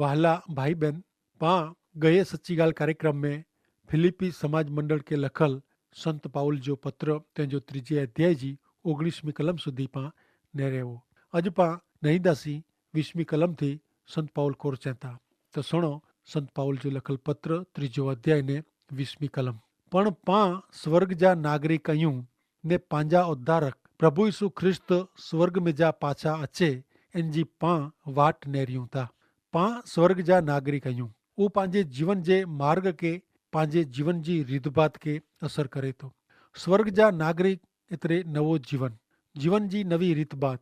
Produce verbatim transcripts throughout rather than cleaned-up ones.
વહાલા ભાઈબેન, પાં ગયે સચ્ચી ગાલ કાર્યક્રમ મેં ફિલિપ્પી સમાજ મંડળ કે લખલ સંત પાઉલ જો પત્ર તેનજો ત્રીજે અધ્યાય જી ઓગણીસમી કલમ સુધી પાં નેરેવો. અજ પાં નહીં દાસી વીસમી કલમ થી સંત પાઉલ કોર ચેંતા. તો સુણો, સંત પાઉલ જો લખલ પત્ર ત્રીજો અધ્યાય ને વીસમી કલમ. પણ પાં સ્વર્ગ જા નાગરિક અયું ને પાંજા ઉદ્ધારક પ્રભુ ઈસુ ખ્રિસ્ત સ્વર્ગ મેં જા પાછા અચે એન જી પાં વાટ નેર્યું તા. પાં સ્વર્ગ જા નાગરિક અયું. ઉપાંજે જીવન જે માર્ગ કે પાંજે જીવન જી રીતભાત કે અસર કરે તો. સ્વર્ગ જા નાગરિક એતરે નવો જીવન, જીવન જી નવી રીતભાત.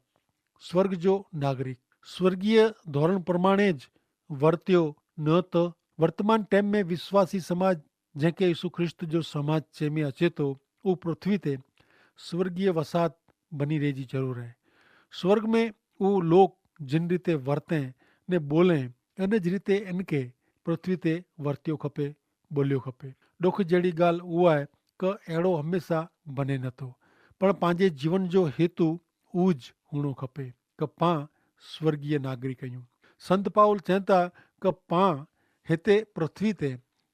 સ્વર્ગ જો નાગરિક સ્વર્ગીય ધોરણ પ્રમાણે જ વર્ત્યો ન તો વર્તમાન ટેમ મેં વિશ્વાસી સમાજ જેંકે ઈસુ ખ્રિસ્ત જો સમાજ ચેમે અચેતો ઉપૃથ્વી તે સ્વર્ગીય વસાત બની રહેજી જરૂર હૈ. સ્વર્ગ મેં ઉ લોક જિન રીતે વર્તે ને બોલે અને જ રીતે એનકે પૃથ્વી તે વર્ત્યો ખપે, બોલ્યો ખપે. દુખ જેડી ગાલ ઉઆ હૈ કે એડો હમેંસા બને નતો, પણ પાંજે જીવન જો હેતુ ઉજ હુણો ખપે કે પાં સ્વર્ગીય નાગરિક અયું. સંત પાઉલ ચેંતા કે પાં હેતે પૃથ્વી તે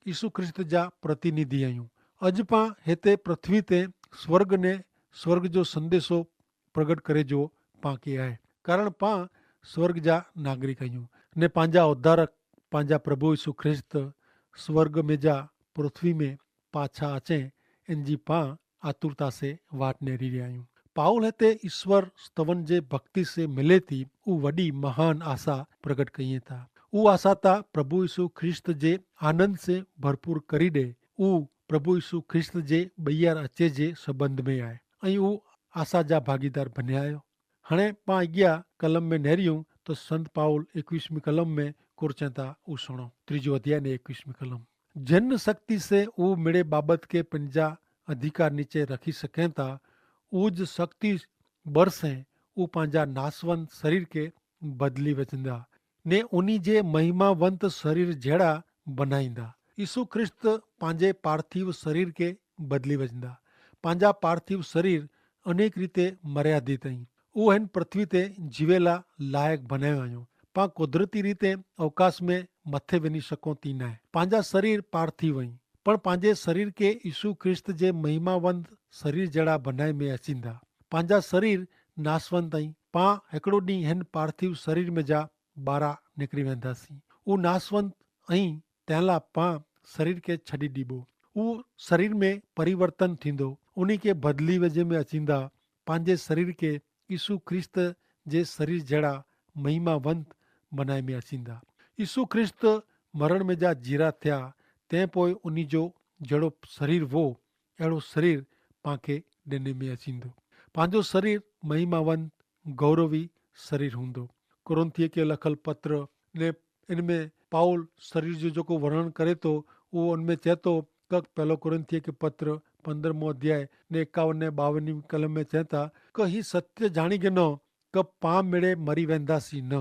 ઈસુ ખ્રિસ્ત જા પ્રતિનિધિ અયું. અજ પાં હેતે પૃથ્વી તે સ્વર્ગ ને સ્વર્ગ જો સંદેશો પ્રગટ કરે જો પાંકે આય. કારણ પાં સ્વર્ગ જા નાગરિક અયું ને પાંજા ઉદ્ધારક પાંજા પ્રભુ ઈસુ ખ્રિસ્ત સ્વર્ગ મેં જા પૃથ્વી મેં પાછા અચે એન જી પાં આતુરતા સે વાટ નેરી રહ્યા અયું. પાઉલ હતે ઈસ્વર સ્તવન જે ભક્તિ સે મિલે થી ઉ વડી મહાન આશા પ્રગટ કહિએ થા. ઉ આશા તા પ્રભુ ઈસુ ખ્રિસ્ત જે આનંદ સે ભરપૂર કરી દે. ઉ પ્રભુ ઈસુ ખ્રિસ્ત જે બૈયાર અચે જે સંબંધ મેં આય. અહીં ઉ આશા જા ભાગીદાર ભન્યા આયો. હણે પાં અગિયા કલમ મેં નેર્યું તો સંત પાઉલ એકવીસમી કલમ મેં કોરચેતા ઉસણો ત્રીજો અધ્યાય ને એકવીસમી કલમ. જિન શક્તિ સે ઉ મેડે બાબત કે પંજા અધિકાર નીચે રખી સકેતા ઉજ શક્તિ બરસે ઉ પાંજા નાસવંત શરીર કે બદલી વચંદા ને ઉની જે મહિમાવંત શરીર જેડા બનાઈંદા. ઈસુ ખ્રિસ્ત પાંજે પાર્થિવ શરીર કે બદલી વચંદા. પાંજા પાર્થિવ શરીર અનેક રીતે મર્યાદિત અહીં. ઉ હેન પૃથ્વી તે જીવેલા લાયક ભનાયો આયો. પાં કુદરતી રીતે અવકાશ મેં મતે વેની શકો તી નાય. પાંજા શરીર પાર્થિવ અહીં, પણ પાંજે શરીર કે ઈસુ ખ્રિસ્ત જે મહિમાવંત શરીર જેડા ભનાય મેં અચીંદા. પાંજા શરીર નાસવંત અહીં. પાં હેકડો દી હેન પાર્થિવ શરીર મેં જા બારા નેકરી વેંધા સી. ઉ નાસવંત અહીં તેલા પાં શરીર કે છડી દીબો. ઉ શરીર મેં પરિવર્તન થીંદો. ઉની કે બદલી વજે મેં અચીંદા. પાંજે શરીર કે ઈસુ ખ્રિસ્ત જે શરીર જેડા મહિમાવંત બનાય મેં અચીંદા. ઈસુ ખ્રિસ્ત મરણ મેં જા જીરા થ્યા, તે પોય ઉની જો જેડો શરીર વો એડો શરીર પાંકે ડેને મેં અચીંદો. પાંજો શરીર મહિમાવંત ગૌરવી શરીર હુંદો. કોરિંથીય કે લખલ પત્ર ને એન મેં પાઉલ શરીર જો જોકો વર્ણન કરે તો ઉન મેં ચેતો કક પહેલો કોરિંથીય કે પત્ર પંદ્રહ મો અધ્યાય ને એકાવન ને બાવન કલમ મેં ચેતા કે હી સત્ય જાણી કે ન કે પાં મેડે મરી વેંધા સી ન,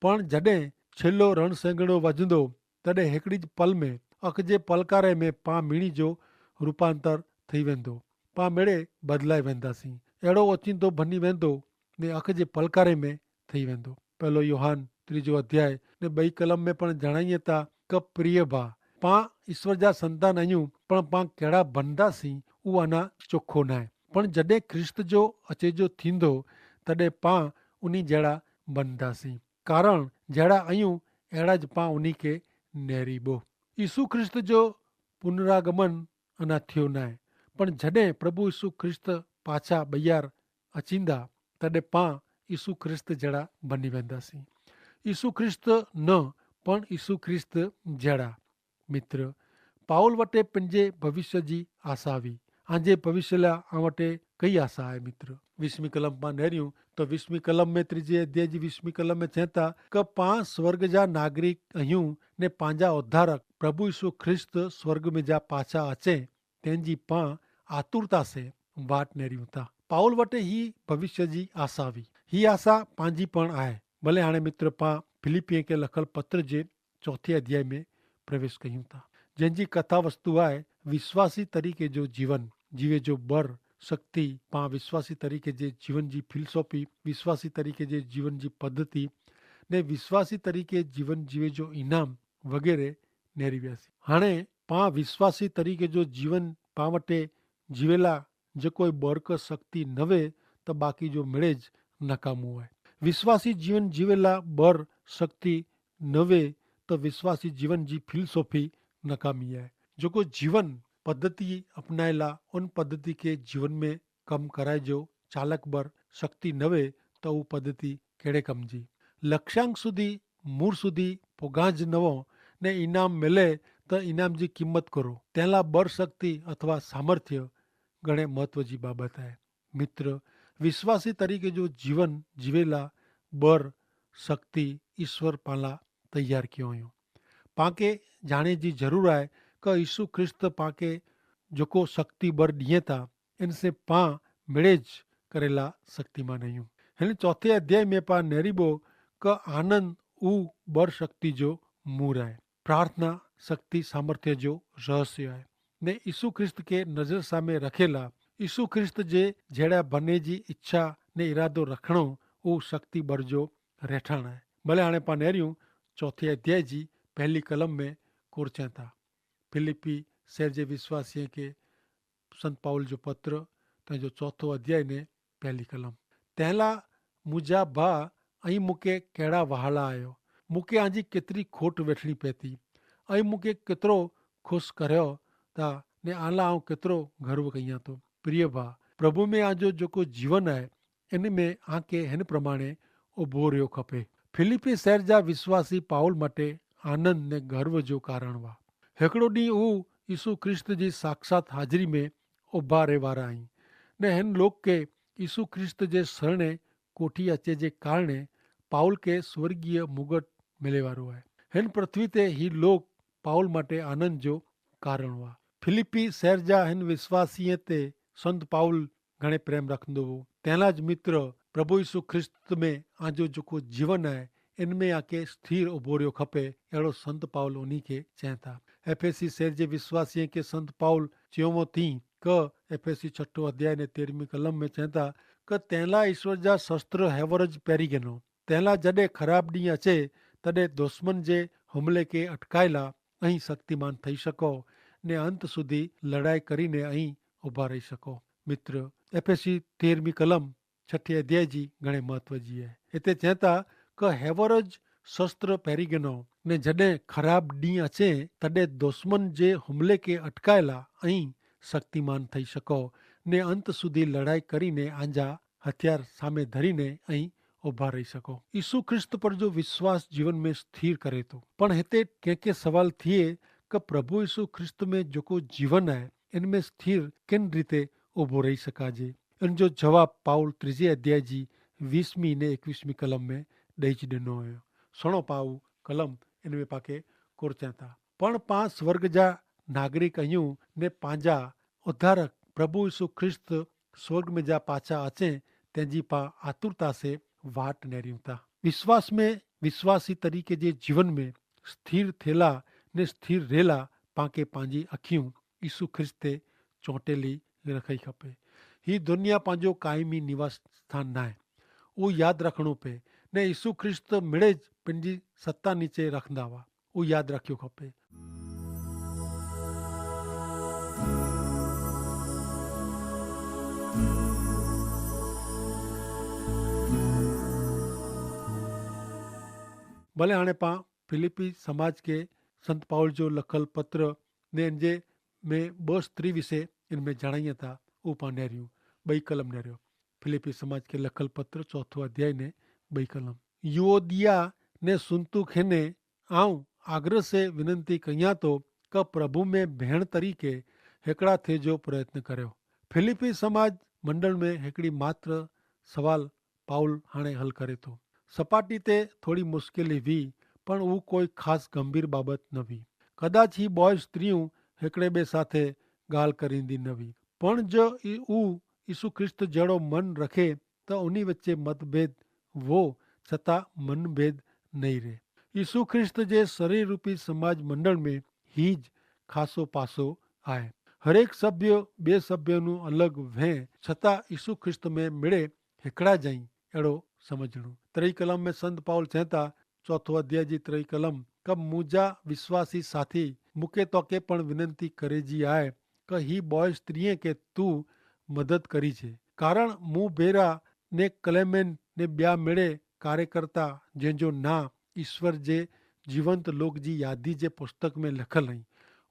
પણ જડે છેલ્લો રણસેંગડો વજંદો તદે હેકડી જ પલ મેં અખજે પલકારે મેં પાં મિણી જો રૂપાંતર થઈ વેંધો. પાં મેડે બદલાઈ વેંધા સી. એડો ઓચિંતો ભની વેંધો ને અખજે પલકારે મેં થઈ વેંધો. પહેલો યોહાન ત્રીજો અધ્યાય ને બઈ કલમ મેં પણ જણાઈ તા કે પ્રિય ભા, પાં ઈસ્વર જા સંતાન અયું પણ પાં કેડા ભનદા સી ઉઆના ચોખો નાય. પણ જડે ખ્રિસ્ત જો અચેજો થીંદો તદે પાં ઉની જેડા ભનદા સી. કારણ જેડા અયું એડા જ પાં ઉની કે નેરી બો. ઈસુ ખ્રિસ્ત જો પુનરાગમન અના થ્યો નાય. પણ જડે પ્રભુ ઈસુ ખ્રિસ્ત પાછા બૈયાર અચીંદા તદે પાં ઈસુ ખ્રિસ્ત જેડા ભની વેંધા સી. ઈસુ ખ્રિસ્ત ન પણ ઈસુ ખ્રિસ્ત જેડા. મિત્ર, પાઉલ વટે પંજે ભવિષ્ય જી આશા વી. આજે ભવિષ્યલા આવટે કઈ આશા હૈ મિત્ર? વિશ્મી કલમ પાં નહર્યું તો વિશ્મી કલમ મેં ત્રીજે અધ્યાય જી વિશ્મી કલમ મેં ચેતા કે પાં સ્વર્ગ જા નાગરિક અહ્યું ને પાંજા ઉદ્ધારક પ્રભુ ઈસુ ખ્રિસ્ત સ્વર્ગ મેં જા પાછા અચે તેનજી પાં આતુરતા સે વાટ નેર્યું તા. પાઉલ વટે હી ભવિષ્ય જી આશા વી. હી આશા પાંજી પણ આય. ભલે હાણે મિત્ર પાં ફિલિપ્પીએ કે લખલ પત્ર જે ચોથે અધ્યાય મેં પ્રવેશ કહ્યું તા જેન જી કથા વસ્તુ આય વિશ્વાસી તરીકે જો જીવન જીવે જો બર શક્તિ પાં વિશ્વાસી તરીકે જે જીવન જી ફિલસોફી વિશ્વાસી તરીકે જે જીવન જી પદ્ધતિ ને વિશ્વાસી તરીકે જીવન જીવે જો ઇનામ વગેરે નેરી વ્યાસી. હાણે પા વિશ્વાસી તરીકે જો જીવન પા વટે જીવેલા જે કોઈ બરક શક્તિ નવે તો બાકી જો મેળે જ નકામું આય. વિશ્વાસી જીવન જીવેલા બર શક્તિ નવે તો વિશ્વાસી જીવન જી ફિલસોફી નકામી આય. જો કોઈ જીવન પદ્ધતિ અપનાયેલા ઉન પદ્ધતિ કે જીવન મેં કમ કરાય જો ચાલક બર શક્તિ નવે તો ઉપ પદ્ધતિ કહેડ઼ે કમ જી? લક્ષ્યાંક સુધી મૂર સુધી પોગાંજ નવો ને ઇનામ મેલે તો ઇનામ જી કિંમત કરો તેના બર શક્તિ અથવા સામર્થ્ય ગણે મહત્વ જી બાબત હૈ. મિત્ર, વિશ્વાસી તરીકે જો જીવન જીવેલા બર શક્તિ ઇશ્વર પાલા તૈયાર કિયો હોયો. પાંકે જાણે જી જરૂર આય કે ઇશુ ખ્રિસ્ત પાંકે જોકો શક્તિ બર દિયે તા એન સે પાં મેળે જ કરેલા શક્તિમાન અયું. હેન ચોથે અધ્યાય મેં પાં નેરીબો કે આનંદ ઉ બર શક્તિ જો મૂર આય. પ્રાર્થના શક્તિ સામર્થ્ય જો રહસ્ય આય. ને ઇશુ ખ્રિસ્ત કે નજર સામે રખેલા ઇશુ ખ્રિસ્ત જે જેડા ભને જી ઇચ્છા ને ઇરાદો રખણો ઉ શક્તિ બર જો રહેઠાણ આય. ભલે હાણે પાં નેર્યું ચોથે અધ્યાય જી પહેલી કલમ મેં કોરચેતા ફિલિપ્પી સહેર જે વિશ્વાસીએ કે સંત પાઉલ જો પત્ર તેનો ચોથો અધ્યાય ને પહેલી કલમ. તેલા મુજા ભા અહીં મુકે કહેડા વહાલા આયો? મુકે આજી કેતરી ખોટ વેઠણી પૈતી? અહીં મુકે કેતરો ખુશ કર્યો તા ને આલા આઉં કેતરો ગર્વ કહિયા તો? પ્રિય ભા, પ્રભુ મેં આજો જોકો જીવન આય એન મેં આકે હેન પ્રમાણે ઉભો રહ્યો ખપે. ફિલિપ્પી સહેર જા વિશ્વાસી પાઉલ માટે આનંદ ને ગર્વ જો કારણ વા. હેકડો દી ઉ ઇસુ ખ્રિસ્ત જી સાક્ષાત હાજરી મેં ઉભા રહેવારા અહીં. ને હેન લોક કે ઇસુ ખ્રિસ્ત જે સરણે કોઠી અચે જે કારણે પાઉલ કે સ્વર્ગીય મુગટ મેલેવારો હૈ. હેન પૃથ્વી તે હી લોક પાઉલ માટે આનંદ જો કારણ વા. ફિલિપ્પી સહેર જા હેન વિશ્વાસીય તે સંત પાઉલ ઘણે પ્રેમ રખંદો વો. તેના જ મિત્ર પ્રભુ ઈસુ ખ્રિસ્ત મેં આજો જોકો જીવન હૈ એન મેં આકે સ્થિર ઉભો રહ્યો ખપે. એડો સંત પાઉલ ઉની કે ચેંતા. એફેસી સહેર જે વિશ્વાસીએ કે સંત પાઉલ ચ્યોમો થી કે એફેસી છઠો અધ્યાય ને તેરમી કલમ મેં ચેંતા કે તેના ઈસવર જા શસ્ત્ર હેવર જ પેરી ગનો. તેના જડે ખરાબ દી અચે તદે દુશ્મન જે હુમલે કે અટકાયેલા અહીં શક્તિમાન થઈ શકો ને અંત સુધી લડાઈ કરીને અહીં ઉભા રહી શકો. મિત્ર, એફેસી તેરમી કલમ છઠી અધ્યાય જી ઘણે મહત્વ જી હૈ. હેતા ચેતા કે હેવર જ શસ્ત્ર પેરી ગનો ને જડે ખરાબ દી અચે તદે દુશ્મન જે હુમલે કે અટકાયેલા અહીં શક્તિમાન થઈ શકો ને અંત સુધી લડાઈ કરીને આંજા હથિયાર સામે ધરીને અહીં ઉભા રહી શકો. ઈસુ ખ્રિસ્ત પર જો વિશ્વાસ જીવન મેં સ્થિર કરે તો. પણ હેતે કેંકે સવાલ થિયે કે પ્રભુ ઈસુ ખ્રિસ્ત મેં જોકો જીવન હૈ એન મેં સ્થિર કેન રીતે ઉભો રહી શકાજે? એન જો જવાબ પાઉલ ત્રીજે અધ્યાય જી વીસમી ને એકવીસમી કલમ મેં દઈ જ દેનો હૈ. સણો પાઉ કલમ એન મેં પાકે કોરચેતા. પણ પાં સ્વર્ગ જા નાગરિક અયું ને પાંજા ઉદ્ધારક પ્રભુ ઈસુ ખ્રિસ્ત સ્વર્ગ મેં જા પાછા અચે તેની પા આતુરતા સે વાટ નેર્યું તા. વિશ્વાસ મેં વિશ્વાસી તરીકે જે જીવન મેં સ્થિર થેલા ને સ્થિર રહેલા પાંકે પાંજી અખ્યું ઈસુ ખ્રિસ્ત તે ચોંટેલી રખાઈ ખપે. હી દુનિયા પાંજો કાયમી નિવાસ સ્થાન નાય. ઉ યાદ રખણો પે ને ઈસુ ખ્રિસ્ત મેળે જ પંજી સત્તા નીચે રખંદા વા. ઉ યાદ રખ્યો ખપે. ભલે હાણે પાં ફિલિપ્પી સમાજ કે સંત પાઉલ જો લખલ પત્ર ને એન જે મેં બસ ત્રી વિશે એન મેં જણાઈ થા. ઉપાનેર્યું બઈ કલમ નેર્યો. ફિલિપ્પી સમાજ કે લખલ પત્ર ચોથો અધ્યાય ને બઈ કલમ. યુઓદિયા ને સુનતુ ખેને આઉં આગ્રહ સે વિનંતી કહિયા તો કે પ્રભુ મેં ભેણ તરીકે હેકડા થે જો પ્રયત્ન કર્યો. ફિલિપ્પી સમાજ મંડળ મેં હેકડી માત્ર સવાલ પાઉલ હાણે હલ કરે તો. સપાટી તે થોડી મુશ્કેલી વી પણ ઉં કોઈ ખાસ ગંભીર બાબત નવી. કદાચ હી બોય સ્ત્રી ઉં હેકડ઼ે બે સાથે ગાલ કરીંદી નવી. પણ જો ઉં ઈસુ ખ્રિસ્ત જેડો મન રખે તો ઉની વચ્ચે મતભેદ વો છતાં મનભેદ નહીં રહે. ઈસુ ખ્રિસ્ત જે શરીર રૂપી સમાજ મંડળ મેં હી જ ખાસો પાસો આય. હરેક સભ્ય બે સભ્યનું અલગ વહેં છતાં ઈસુ ખ્રિસ્ત મેં મેળે હેકડા જઈ એડો સમઝણું. ત્રેય કલમ મેં સંત પાઉલ ચેંતા ચોથો અધ્યાય જી ત્રય કલમ, કે મુજા વિશ્વાસી સાથી મુકે તોકે પણ વિનંતી કરે જી આય કે હી બોય સ્ત્રીએ કે તું મદદ કરી છે, કારણ મુભેરા ને ક્લેમેન ને બ્યા મેળે કાર્યકર્તા જેન જો ના ઈસ્વર જે જીવંત લોક જી યાદી જે પુસ્તક મેં લખલ હૈં,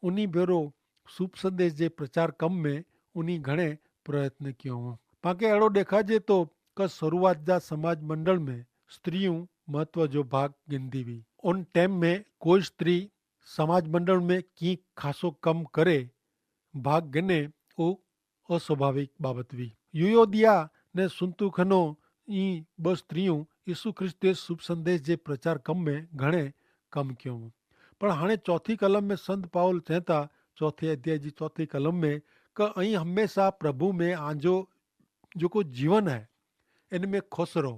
ઉની ભેરો શુભ સંદેશ જે પ્રચાર કમ મેં ઉની ઘણે પ્રયત્ન કિયો હો. પાંકે એડો દેખાજે તો કે શરૂઆત જા સમાજ મંડળ મેં સ્ત્રી ઉં મહત્વ જો ભાગ ગિનદી વી. ઉન ટેમ મેં કોઈ સ્ત્રી સમાજ મંડળ મેં કિંક ખાસો કમ કરે ભાગ ગિને ઉં અસ્વાભાવિક બાબત વી. યુયોદિયા ને સુન્તુખનો ઈ બસ સ્ત્રી ઉં ઈસુ ખ્રિસ્ત જે શુભ સંદેશ જે પ્રચાર કમ મેં ઘણે કમ કિયો. પણ હાણે ચોથી કલમ મેં સંત પાઉલ ચેંતા ચોથી અધ્યાય જી ચોથી કલમ મેં કે અહીં હમેંશા પ્રભુ મેં આજો જોકો જીવન હૈ એન મેં ખુશ રહો.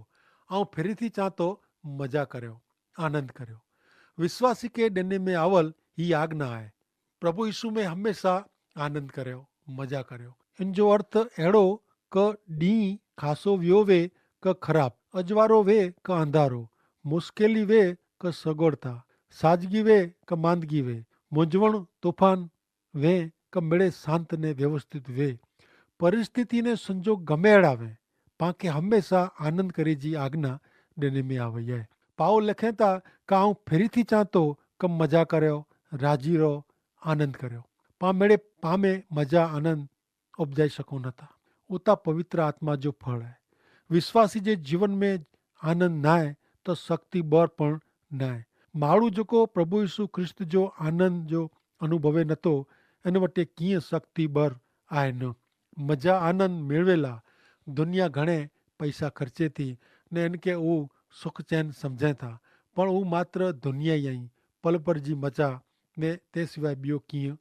આઉં ફેરી થી ચાંતો મજા કર્યો, આનંદ કર્યો. વિશ્વાસી કે ડેને મેં આવલ હી આજ્ઞા હૈ. પ્રભુ ઈસુ મેં હમેંશા આનંદ કર્યો, મજા કર્યો. એન જો અર્થ એડો કે દી ખાસો વ્યો વે કે ખરાબ, અજવારો વે કે અંધારો, મુશ્કેલી વે કે સગોડતા, સાજગી વે કે માંદગી વે, મુજવણ તોફાન વે કે મેળે શાંત ને વ્યવસ્થિત વે, પરિસ્થિતિ ને સંજોગ ગમે એડા વે પાંકે હમેંશા આનંદ કરે જી આજ્ઞા ડેને મેં આવે. પાઉલ લખેતા કે આઉં ફેરી થી ચાંતો કે મજા કર્યો, રાજી રહો, આનંદ કર્યો. પા મેળે પામે મજા આનંદ અપજાઈ શકો નતા. ઉતા પવિત્ર આત્મા જો ફળ હૈ. વિશ્વાસી જે જીવન મેં આનંદ નાય તો શક્તિ બર પણ નાય. માળું જોકો પ્રભુ ઈસુ ખ્રિસ્ત જો આનંદ જો અનુભવે નતો, એન વટે કિંય શક્તિ બર આય ન. મજા આનંદ મેળવેલા દુનિયા ઘણે પૈસા ખર્ચે થી ને એન કે ઉં સુખચેન સમઝે થા. પણ ઉં માત્ર દુનિયા અહીં પલપર જી મજા ને તે સિવાય બિયો કિંય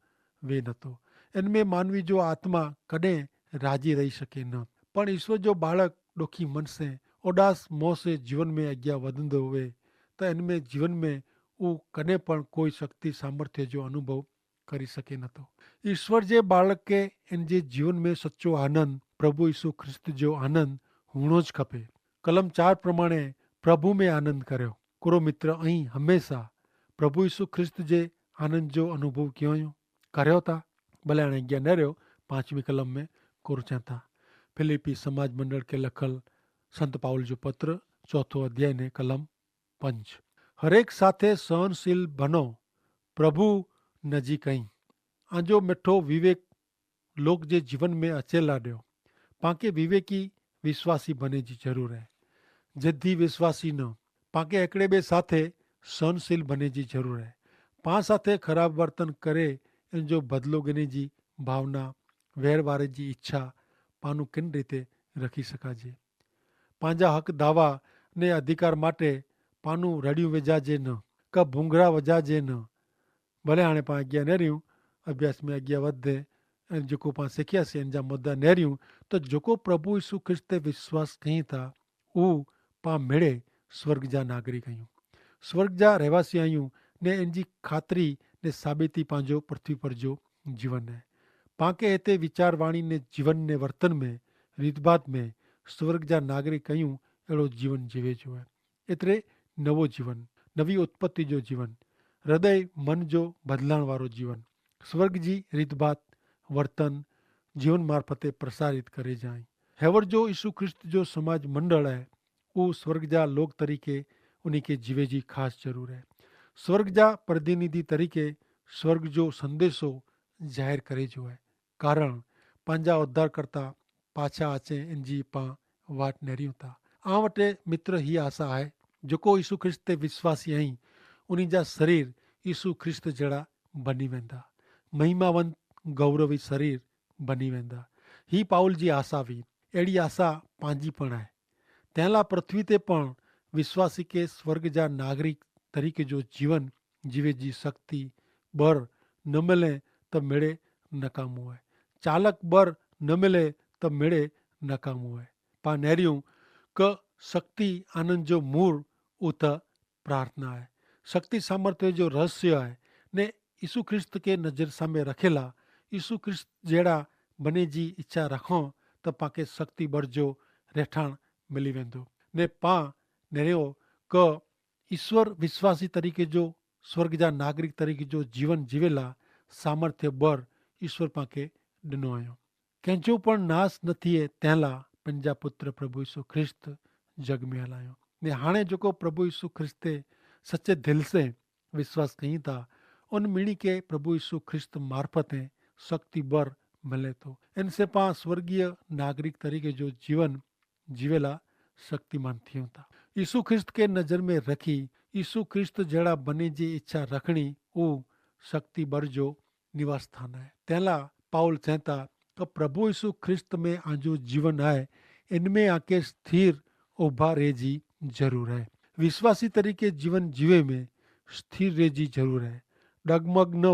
વે નતો. એન મેં માનવી જો આત્મા કદે રાજી રહી શકે ન. પણ ઈસ્વર જો બાળક ડોખી મનસે ઉડાસ મોસે જીવન મેં અગિયા વધન દો વે તો એન મેં જીવન મેં ઉં કદે પણ કોઈ શક્તિ સામર્થ્ય જો અનુભવ કરી શકે નતો. ઈસ્વર જે બાળકે એન જે જીવન મેં સચો આનંદ પ્રભુ ઈસુ ખ્રિસ્ત જો આનંદ હુણો જ ખપે. કલમ ચાર પ્રમાણે પ્રભુ મેં આનંદ કર્યો. કુરો મિત્ર અહીં હમેંશા પ્રભુ ઈસુ ખ્રિસ્ત જે આનંદ જો અનુભવ ક્યો કર્યો તા? ભલે અણે અજ્ઞા ન રહ્યો. પાંચમી કલમ મેં કુરો ચેંતા ફિલિપી સમાજ મંડળ કે લખલ સંત પાઉલ જો પત્ર ચોથો અધ્યાય ને કલમ પંચ, હરેક સાથે સહનશીલ ભનો, પ્રભુ નજીક અહીં. આજો મેઠો વિવેક લોક જે જીવન મેં અચેલા ડ્યો. પાંકે વિવેકી વિશ્વાસી ભને જી જરૂર હૈ. જેદી વિશ્વાસી ન પાંકે એકડે બે સાથે સહનશીલ ભને જી જરૂર હૈ. પાં સાથે ખરાબ વર્તન કરે એન જો બદલો ગને જી ભાવના વહેરવારે જી ઇચ્છા પાનું કિન રીતે રખી શકાજે? પાંજા હક દાવા ને અધિકાર માટે પાનું રડ્યું વજા જે ન કા ભૂંગરા વજા જે ન. ભલે હાણે પાં અજ્ઞા નહીં રહ્યું અભ્યાસ મેં અજ્ઞા વધે અને જોકો પાં શીખ્યા સે એન જા મુદ્દા નહીં રહ્યું. તો જોકો પ્રભુ ઈસુ ખ્રિસ્ત તે વિશ્વાસ કહીં થા ઉહ પાં મેળે સ્વર્ગ જા નાગરિક અહ્યું. સ્વર્ગ જા રહેવાસી અહ્યું ને એન જી ખાતરી ને સાબિતી પાંજો પૃથ્વી પર જો જીવન હૈ. પાંકે હેતે વિચારવાણી ને જીવન ને વર્તન મેં રીતભાત મેં સ્વર્ગ જા નાગરિક કહ્યું એડો જીવન જીવે જો હૈ. એતરે નવો જીવન, નવી ઉત્પત્તિ જો જીવન, હૃદય મન જો બદલાણ વારો જીવન, સ્વર્ગ જી રીતભાત વર્તન જીવન મારફતે પ્રસારિત કરે જાય. હેવર જો ઈસુ ખ્રિસ્ત જો સમાજ મંડળ હૈ ઉહ સ્વર્ગ જા લોક તરીકે ઉની કે જીવે જી ખાસ જરૂર હૈ. સ્વર્ગ જા પ્રતિનિધિ તરીકે સ્વર્ગ જો સંદેશો જાહેર કરે જો હૈ. કારણ પાંજા ઉદ્ધારકર્તા પાછા આચે એનજી પાં વાટ નેર્યું થા. આ વટે મિત્ર હી આશા આય જોકો ઈસુ ખ્રિસ્ત તે વિશ્વાસી અહીં ઉની જા શરીર ઈસુ ખ્રિસ્ત જેડા બની વેંદા, મહિમાવંત ગૌરવી શરીર બની વેંદા. હી પાઉલ જી આશા વી એડી આશા પાંજી પણ આય. તેનલા પૃથ્વી તે પણ વિશ્વાસી કે સ્વર્ગ જા નાગરિક તરીકે જો જીવન જીવે જી શક્તિ બર ન મેલે તો મેળે નકામું હૈ. ચાલક બર ન મેલે તો મેળે નકામું હૈ. પા નેર્યું કે શક્તિ આનંદ જો મૂર ઉત પ્રાર્થના હૈ. શક્તિ સામર્થ્ય જો રહસ્ય હૈ ને ઈસુ ખ્રિસ્ત કે નજર સામે રખેલા ઈસુ ખ્રિસ્ત જેડા બને જી ઇચ્છા રખો તો પાંકે શક્તિ બર જો રહેઠાણ મિલી વેંદો. ને પા નેર્યો કે ઈસ્વર વિશ્વાસી તરીકે જો સ્વર્ગ જા નાગરિક તરીકે જો જીવન જીવેલા સામર્થ્ય બર ઈસ્વર પાંકે ડિનો આયો. કેંજો પણ નાસ ન થિયે તેનલા પન જા પુત્ર પ્રભુ ઈસુ ખ્રિસ્ત જગ મેં હલાયો. ને હાણે જોકો પ્રભુ ઈસુ ખ્રિસ્તે સચે દિલ સે વિશ્વાસ કહીં થા ઉન મિણી કે પ્રભુ ઈસુ ખ્રિસ્ત મારફત હૈ શક્તિ બર મલે તો. એન સે પાં સ્વર્ગીય નાગરિક તરીકે જો જીવન જીવેલા શક્તિમાન થિયે થા. ઈસુ ખ્રિસ્ત કે નજર મેં રખી ઈસુ ખ્રિસ્ત જેડા બને જી ઇચ્છા રખણી ઉ શક્તિ બર જો નિવાસ સ્થાન હૈ. તેલા પાઉલ ચેંતા કે પ્રભુ ઈસુ ખ્રિસ્ત મેં આજો જીવન હૈ. ઇનમેં આકે સ્થિર ઉભા રહે જી જરૂર હૈ. વિશ્વાસી તરીકે જીવન જીવે મેં સ્થિર રહે જી જરૂર હૈ. ડગમગ ન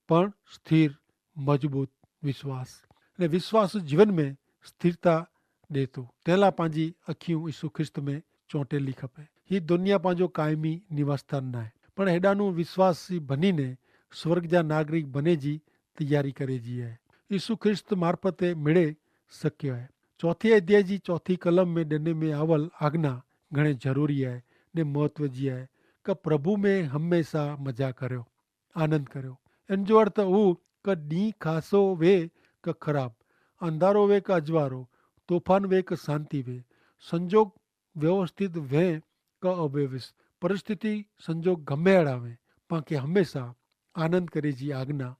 પણ સ્થિર મજબૂત વિશ્વાસ. અને વિશ્વાસ જીવન મેં સ્થિરતા દેતો તેલા પાંજી અખિયું ઈસુ ખ્રિસ્ત મેં ચોંટેલી ખપે. હી દુનિયા પાંજો કાયમી નિવાસસ્થાન નાય. પણ હેડાનું વિશ્વાસી ભનીને સ્વર્ગ જા નાગરિક ભને જી તૈયારી કરે જી હૈ. ઈસુ ખ્રિસ્ત મારફતે મેળે શક્ય હૈ. ચોથી અધ્યાય જી ચોથી કલમ મેં દેને મેં આવલ આજ્ઞા ઘણે જરૂરી હૈ ને મહત્વ જી હૈ. કે પ્રભુ મેં હમેંશા મજા કર્યો, આનંદ કર્યો. એન જો અર્થ ઉ કે દી ખાસો વે કે ખરાબ, અંધારો વે કે અજવારો, તોફાન વે કે શાંતિ વે, સંજોગ વ્યવસ્થિત વે કે અવ્યવસ્થિત, પરિસ્થિતિ સંજોગ ગમે એડા વે, પાંકે હમેંશા આનંદ કરે જી આજ્ઞા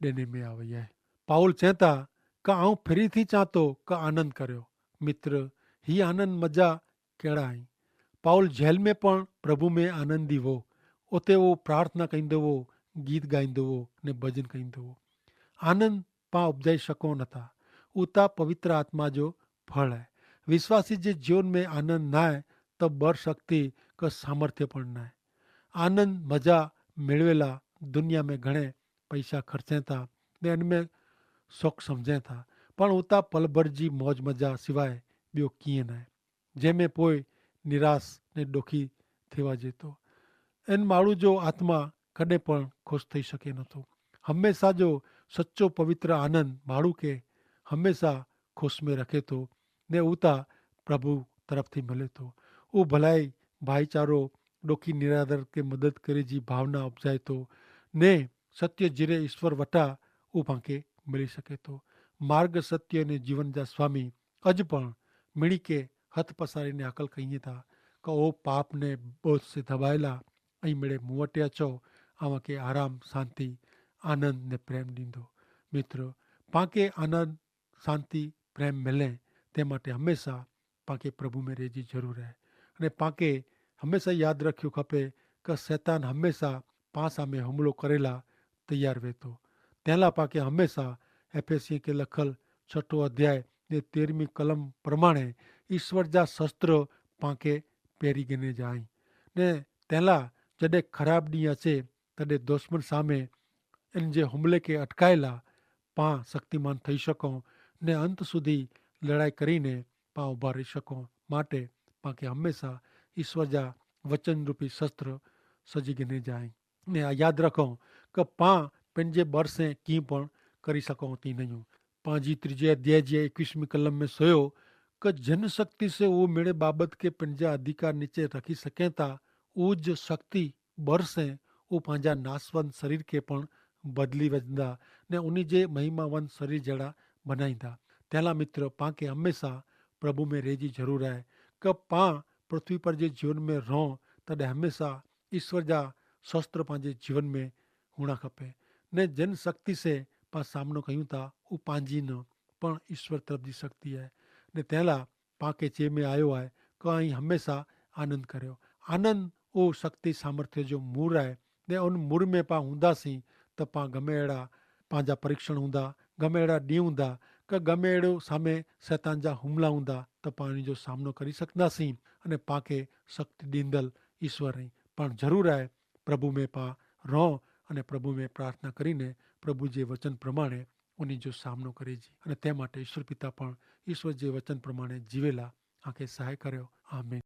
દેને મેં આવે હૈ. પાઉલ ચેંતા કે આઉં ફિરી થી ચાંતો કે આનંદ કર્યો. મિત્ર, હી આનંદ મજા કહેડા હૈં? પાઉલ જેલ મેં પણ પ્રભુ મેં આનંદી વો. ઉતે વો પ્રાર્થના કહીંદો વો, ગીત ગાઈંદો વો ને ભજન કહીંદો વો. આનંદ પાં ઉપજાઈ શકો નતા. ઉતા પવિત્ર આત્મા જો ફળ હૈ. વિશ્વાસી જે જીવન મેં આનંદ નાય, તો બર શક્તિ કે સામર્થ્ય પણ નાય. આનંદ મજા મેળવેલા દુનિયા મેં ઘણે પૈસા ખર્ચે થા ને અનમેં શોખ સમઝે થા, પણ ઉતા પલભર જી મોજ મજા સિવાય બ્યો કિંય નાય, જેમે પોય નિરાશ ને દોખી થેવા જેતો. એન માળુ જો આત્મા કદે પણ ખુશ થઈ શકે નતો. હમેંશા જો સચો પવિત્ર આનંદ માળુ કે હમેંશા ખુશ મેં રખે તો ને ઉતા પ્રભુ તરફથી મલે તો. ઉ ભલાઈ, ભાઈચારો, દોખી નિરાદર કે મદદ કરે જી ભાવના અપજાય તો ને સત્ય જીરે ઈસ્વર વટા ઉ પાંકે મલી શકે તો. માર્ગ સત્ય ને જીવન જા સ્વામી અજ પણ મિણી કે હત પસારી ને આકલ કહિયે થા, કે ઓ પાપ ને બોજ સે ધબાયેલા, અહીં મેળે મુવટ્યા ચો, આવાં કે આરામ, શાંતિ, આનંદ ને પ્રેમ દીંદો. મિત્ર, પાંકે આનંદ, શાંતિ, પ્રેમ મિલે તે માટે હમેંશા પાંકે પ્રભુ મેં રહેજી જરૂર હૈ. અને પાંકે હમેંશા યાદ રખ્યું ખપે કે સૈતાન હમેંશા પાં સામે હુમલો કરેલા તૈયાર વેતો. તેલા પાંકે હમેંશા એફેસિયે કે લખલ છઠો અધ્યાય ને તેરમી કલમ પ્રમાણે ઈસ્વર જા શસ્ત્ર પાંકે પેરી ગને જાય. ને તેલા જડે ખરાબ દિયા છે તદે દુશ્મન સામે એન જે હુમલે કે અટકાયેલા પાં શક્તિમાન થઈ શકો ને અંત સુધી લડાઈ કરીને પાં ઉભા રહી શકો. માટે પાંકે હમેંશા ઈસ્વર જા વચનરૂપી શસ્ત્ર સજી ગને જાય. ને યાદ રાખો કે પાં પેનજે બરસે કી પણ કરી શકો તી નહિયું. પાંજી ત્રીજે અધ્યાય જે એકવીસમી કલમ મેં સોયો કે જન શક્તિ સે વો મેળે બાબત કે પેનજા અધિકાર નીચે રખી સકેતા ઉજ શક્તિ બરસે ઉપાંજા નાસવંદ શરીર કે પણ બદલી વજંદા ને ઉની જે મહિમાવંદ શરીર જેડા બનાઈંદા. તેલા મિત્ર પાંકે હમેંશા પ્રભુ મેં રહેજી જરૂર હૈ. કે પાં પૃથ્વી પર જે જીવન મેં રહો તદે હમેંશા ઈસ્વર જા શસ્ત્ર પાંજે જીવન મેં હુણા ખપે. ને જેન શક્તિ સે પાં સામનો કહ્યું તા ઉપાંજી ન પણ ઈસ્વર તરફ જી શક્તિ હૈ. ને તેલા પાંકે ચે મેં આયો હૈ કે અહીં હમેંશા આનંદ કર્યો. આનંદ ઉ શક્તિ સામર્થ્ય જો મૂર હૈ. ને ઉન મૂર મેં પાં હુંદા સી તો પાં ગમે એડા પાંજા પરિક્ષણ હુંદા, ગમે એડા દી હુંદા, કે ગમે એડો સામે સૈતાન જા હુમલા હુંદા તો પાં જો સામનો કરી સકંદા સી. અને પાંકે શક્તિ દીંદલ ઈસ્વર હૈં. પણ જરૂર હૈ પ્રભુ મેં પાં રહો અને પ્રભુ મેં પ્રાર્થના કરીને પ્રભુ જે વચન પ્રમાણે ઉની જો સામનો કરે જી. અને તે માટે ઈસ્વર પિતા પણ ઈસ્વર જે વચન પ્રમાણે જીવેલા આંખે સહાય કર્યો. આમીન.